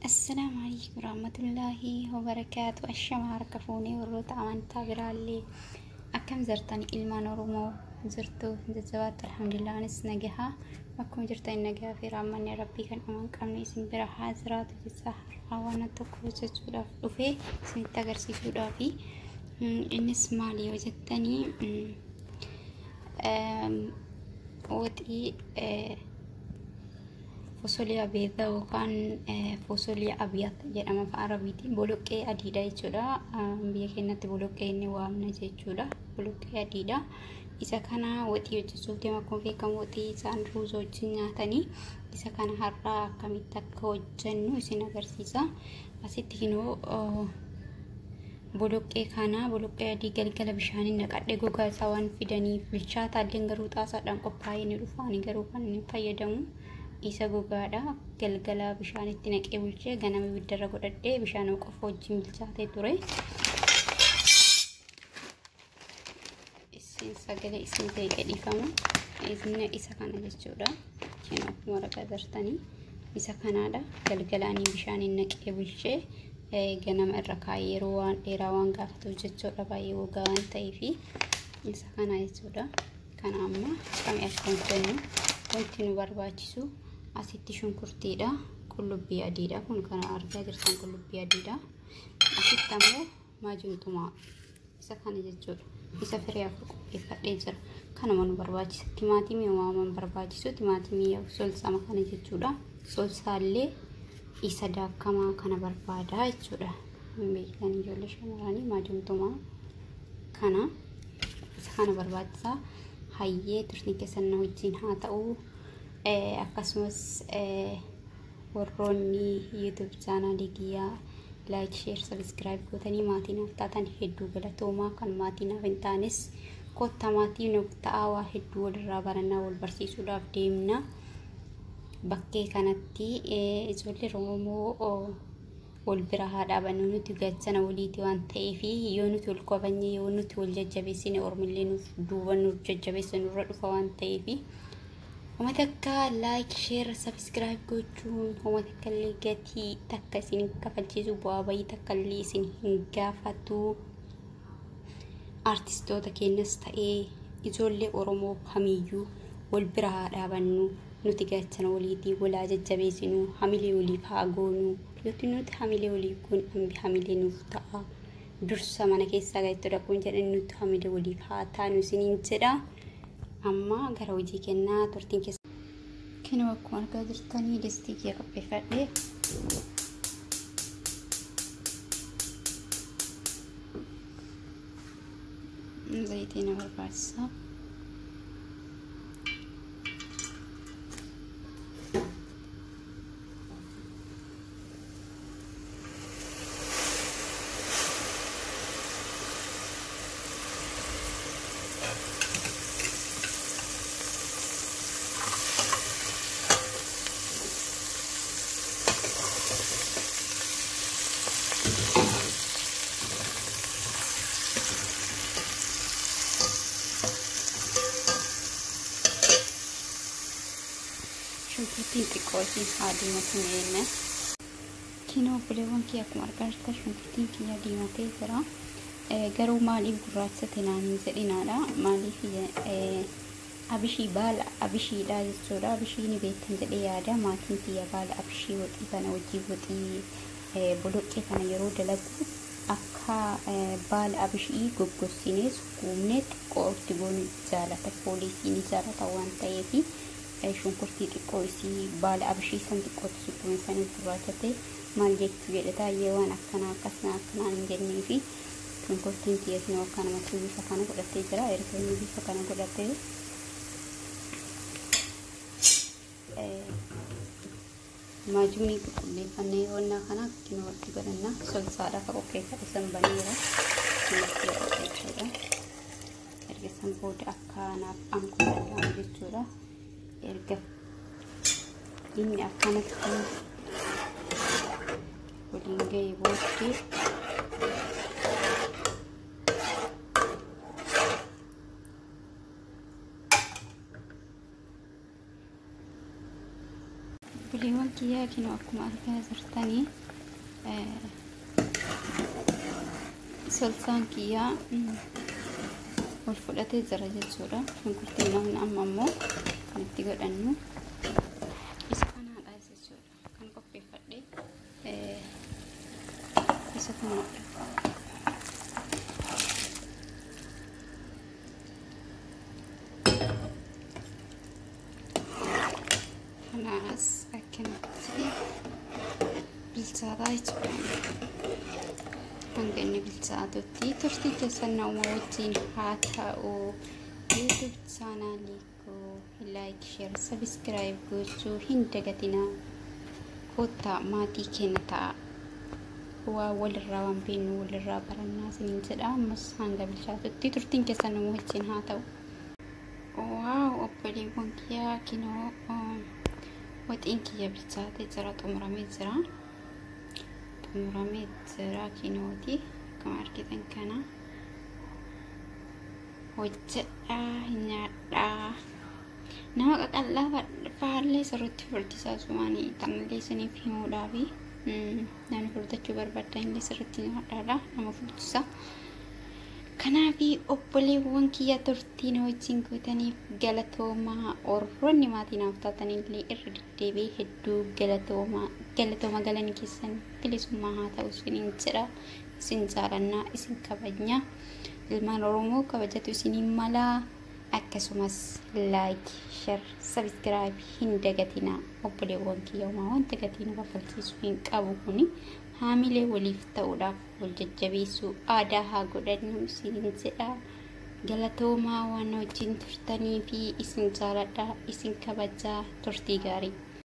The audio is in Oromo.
Assalaamu alaikum warahmatullaahi wabarakaatu. Ashama harka fuunee warroota amantaa biraallee akkam jirtan ilmaan Oromoo jirtu jajjabaattu alhamdulillah anis nagahaa akkuma jirtan nagahaa fi raammanni rabbii kan dhuman qabne isin bira haa jiraatu jecha har'aa waan tokko hojjechuudhaaf dhufee isinitti agarsiisuudhaafi innis maali yoo jettanii waxii fosolia beeza yookaan fosolia abiyat jedhama afaan arabiitiin boloqqee adiidha jechuudha. Biyya keenyatti boloqqee inni waamna jechuudha. Boloqqee adiidha. Isa kana waxii hojjechuuf deema akkuma beekamu waxii isaan ruuza wajjin nyaatanii isa kana har'aa akkamitti akka hojjennu isin agarsiisa. Asitti kinoo boloqqee kana boloqqee adii galgala bishaaniin naqadhee gogaa isaa waan fidaniif bilchaataallee garuu xaasaadhaan qophaa'ee ni dhufa. Ani garuu kan inni fayyadamu isa gogaadha. Galgala bishaanitti naqee bulchee ganama ibiddarra godhadhee bishaan qofa wajjin bilchaatee ture. Isin sagalee isin ta'e gadhiifama. Isin isa kana jechuudha. Isin akkuma argaa jirtanii isa kanaadha. Galgalaanii bishaaniin naqee bulchee ganama irra kaa'ee yeroo waan dheeraa waan gaafatuuf jechuudha. Baay'ee gogaa waan ta'eefi isa kana jechuudha. Kana amma akkamii akka hojjennu wanti nu barbaachisu asitti shunkurtiidha. Qullubbii adiidha. Kun kana argaa jirtan qullubbii adiidha. Asitti ammoo maajuntumaa isa kana jechuudha. Isa firee afur qopheeffadhee jira. Kanuma nu barbaachisa. Timaatimii waan barbaachisu timaatimii solsama kana jechuudha. Solsaallee isa daakamaa kana barbaada jechuudha. Beektan ijoollee shamarranii maajuntumaa kana isa kana barbaachisa. Hayyee turtiin keessan na wajjin haa ta'u. Akkasumas warroonni YouTube chaanaalii kiyyaa like, share, subscribe gootanii maatii naaf taatan hedduu galatoomaa. Kan maatii naaf hin taanes kottaa maatii nuuf ta'aa waa hedduu walirraa barannaa wal barsiisuudhaaf deemna. Bakkee kanatti ijoollee Oromoo wal bira haa dhaabannu nuti gaachana waliiti waan ta'eef yoo nuti wal qabanye yoo nuti wal jajjabeessine ormillee nuuf duuba nuuf jajjabeessa nurra dhufa waan ta'eef uummata akka like, share, subscribe gochuun uummata akka illee gatii takka isin kafalchiisu bu'aa bayii takka illee isin hin gaafatu. Artistoota keenyas ta'ee ijoollee Oromoo kamiyyuu wal bira haa dhaabannu. Nuti gaachana waliitii walaa jajjabeessinu hamilee waliif haa goonu. Yooti nuti hamilee waliif goonu hamilee nuuf ta'a. Dursa mana keessaa gadi dhaquun jedhan nuti hamilee waliif haa taanu isiniin jedha. Amma gara hojii kennaa turtiin keessa. Kinoo akkuma argaa jirtanii distii kiyya qopheeffadhee. Zayitii na barbaachisa. Shunkurtiin xiqqoo isiin haa diimatu ni Kinoo obboleewwan kiyya akkuma argaa jirtan shunkurtiin kiyya diimatee jira. Garuu maaliif gurraachate naan hin jedhinaadha. Maaliif abishii baala abishiidha jechuudha. Abishii ni beektan jedhee yaada. Maatiin kiyya baala abishii waxii kana wajjin waxii boloqqee kana yeroo dalagu akka baala abishii goggossinee sukkuumnee xiqqoo itti goonu jaalata. Foolii ni jaalata waan ta'eef shunkurtii xiqqoo isii baala abishii san xiqqootti sukkuumsanii gurraachate maal jechuu jedhe taa'ee waan akkanaa akkasuma akkanaan hin jennee fi shunkurtiin kiyya isin akkanumatti bifa kana godhatee jira. Erga inni bifa kana godhatee maajuunii qulqulleeffannee yoonnaa kana kinoo walitti godhanna. Solsaadha akka qopheeffate san baneera. Kinoo jechuudha. Erga san booda akkanaaf anqulqullaan jechuudha. Erga inni akkanatti waliin ga'ee booddee Obboleewwan kiyyaa, kinoo akkuma argaa jirtanii salsaan kiyyaa wal fudhatee jira jechuudha. Shunkurtiin namni amma immoo kan itti godhannu isa kanaadha jechuudha. Kan qopheeffadhe isa kanaadha. Kanaas akkanatti bilchaataa jechuudha. Hanga inni bilchaatutti turtii keessan nama wajjin haa ta'u. YouTube chaanaalii koo like, share, subscribe gochuu hin dagatinaa. Kottaa maatii keenya ta'a. Waa walirraa waan beeknu walirraa barannaa isiniin jedha. Ammas hanga bilchaatutti turtiin keessan nama wajjin haa ta'u. Wow, obboleewwan kiyyaa, kinoo waxiin kiyya bilchaatee jira, xumuramee jira. Xumuramee jira kinooti, akkuma argitan kana. Hojjedhaa, nyaadhaa. Nama qaqallaa faallee sirriitti furdisaa sumaanii tanallee isiniif himuudhaafi namni furdachuu barbaadan illee sirriitti nyaadhaadha, nama furdisa. Kanaafi obboleewwan kiyya, turtii na wajjin gootaniif galatoomaa. Warroonni maatii naaf taatanillee irra deddeebi'ee hedduu galatoomaa, galatooma, galanni keessan bilisummaa haa ta'u isiniin jedha. Isin jaalannaa, isin kabajnaa. Ilmaan Oromoo kabajatu isiniin malaa. Akkasumas like, share, subscribe hin dagatinaa. Obboleewwan kiyya, homaa wanta gatii nu kaffalchiisu hin qabu. Kuni haamilee waliif ta'uudhaaf wal jajjabeessuu aadaa haa godhannu isiniin jedha. Galatoomaa waan wajjin turtanii fi isin jaaladha, isin kabajaa, turtii gaarii.